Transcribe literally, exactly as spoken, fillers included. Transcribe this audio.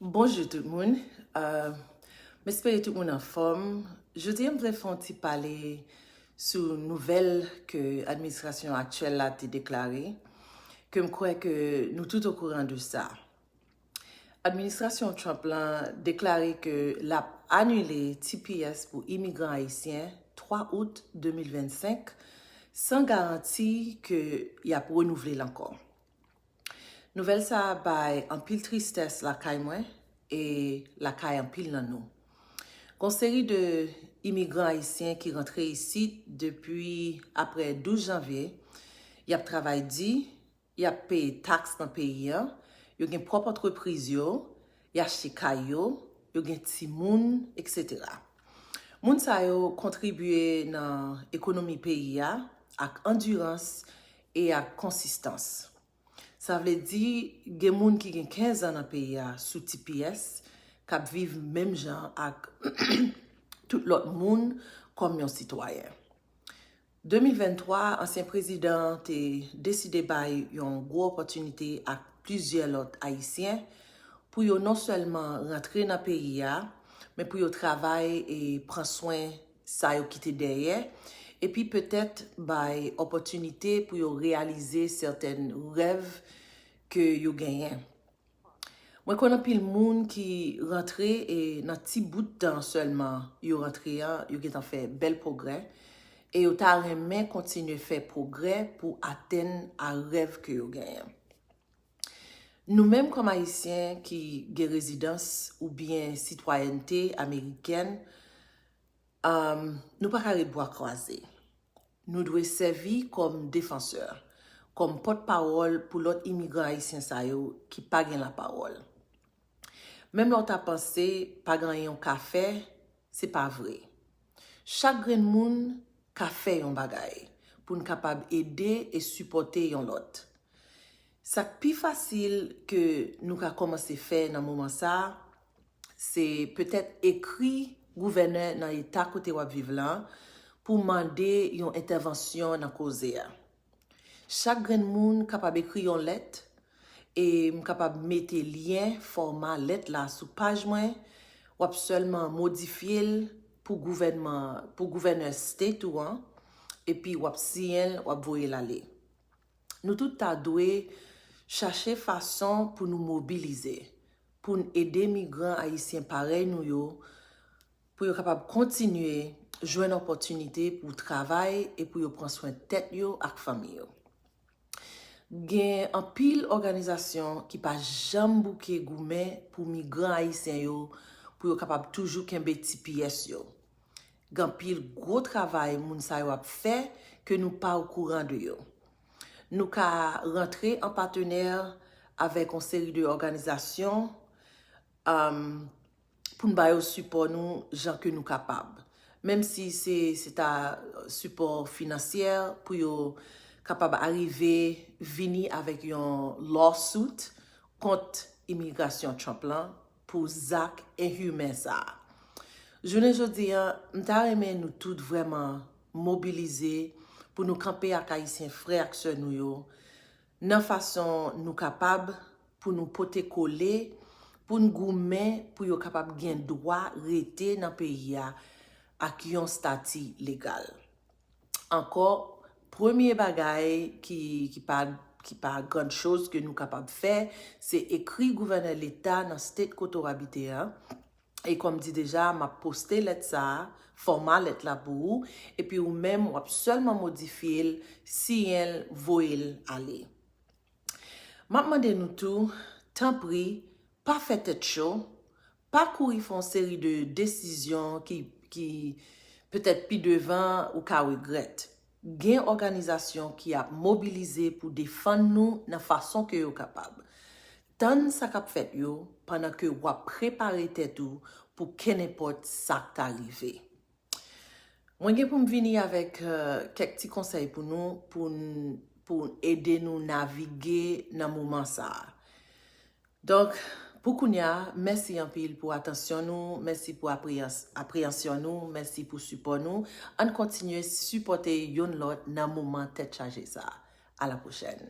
Bonjou tout moun. Euh, m espere tout moun anfòm. Jodi a, m vle fè yon ti pale sou nouvèl ke administrasyon aktyèl la te deklare, ke m kwè ke nou tout okouran de sa. Administrasyon Trump lan deklare ke l ap anile T P S pou imigran ayisyen twa out de mil vennsenk, san garanti ke y ap renouvle l ankò. Nouvèl sa a bay anpil tristès lakay mwen e lakay anpil nan nou. Gon seri de imigran ayisyen ki rantre isit depi apre douz janvye. Y ap travay di, y ap peye taks nan peyi an, yo gen pwòp antrepriz yo, y achte kay yo, yo gen timoun, etsetera. Moun sa yo kontribye nan ekonomi peyi a ak andirans e ak konsistans. Sa vle di, gen moun ki gen kenz an nan peyi a sou T P S, k ap viv menm jan ak tout lòt moun kòm yon sitwayen. De mil venntwa, ansyen prezidan an te deside bay yon gwo opòtinite ak plizyè lòt Ayisyen pou yo non sèlman rantre nan peyi a, men pou yo travay e pran swen sa yo kite dèyè, epi petèt bay opòtinite pou yo reyalize sètèn rèv ke yo genyen. Mwen konn anpil moun ki rantre e nan ti bout tan sèlman yo rantre an, yo gentan fè bèl pwogrè e yo ta renmen kontinye fè pwogrè pou atenn a rèv ke yo genyen. Nou menm kòm Ayisyen ki gen rezidans oubyen sitwayènte amerikèn, um, nou pa ka ret bwa kwaze. Nou dwe sèvi kòm defansè, kòm pòtpawòl pou lòt imigran ayisyen sa yo ki pa gen lapawòl. Menm lè w ta panse pa gen anyen w ka fè, se pa vre. Chak grenn moun ka fè yon bagay pou n kapab ede e sipòte yon lòt. Sa k pi fasil ke nou ka kòmanse fè nan moman sa a, se petèt ekri gouvènè nan eta kote w ap viv la pou mande yon entèvansyon nan koze a. Chak grenn moun kapab ekri yon lèt, e m kapab mete lyen fòma lèt la sou paj mwen. W ap sèlman modifye l pou gouvènman, pou gouvènè state ou an, epi w ap siyen l, w ap voye l ale. Nou tout ta dwe chache fason pou nou mobilize, pou n ede migran ayisyen parèy nou yo, pou yo kapab kontinye jwenn opòtinite pou travay e pou yo pran swen tèt yo ak fanmi yo. Gen anpil òganizasyon ki pa janm bouke goumen pou migran ayisyen yo, pou yo kapab toujou kenbe T P S yo. Gen anpil gwo travay moun sa yo ap fè ke nou pa okouran de yo. Nou ka rantre an patenè avèk yon seri de òganizasyon, um, pou n ba yo sipò nou jan ke nou kapab. Menm si se, se ta sipò finansyè pou yo kapab arive vini avèk yon lawsuit kont imigrasyon Trump lan pou zak enhimen sa a. Jounen jodi a, m ta renmen nou tout vrèman mobilize pou nou kanpe ak Ayisyen frè ak sè nou yo nan fason nou kapab pou nou pote kole, pou n goumen pou yo kapab gen dwa rete nan peyi a ak yon stati legal. Ankò, premye bagay ki, ki pa, ki pa grann choz ke nou kapab fè, se ekri gouvènè leta nan state kote w abite a. E kòm di deja, m ap poste lèt sa a, fòma lèt la pou ou, epi ou menm, w ap sèlman modifye l, siyen l, voye l ale. M ap mande nou tou, tanpri, pa fè tèt cho, pa kouri fè yon seri de desizyon ki, ki petèt pi devan ou ka regrèt. Gen òganizasyon ki ap mobilize pou defann nou nan fason ke yo kapab. Tann sa k ap fèt yo pandan ke w ap prepare tèt ou pou kenenpòt sa k ta rive. Mwen gen pou m vini avèk, euh, kèk ti konsèy pou nou, pou n, pou ede nou navige nan moman sa a. Donk, pou kounye a, mèsi anpil pou atansyon nou, mèsi pou apreyans-, apreyansyon nou, mèsi pou sipò nou. Ann kontinye sipòte youn lòt nan moman tèt chaje sa a. A la pwochèn.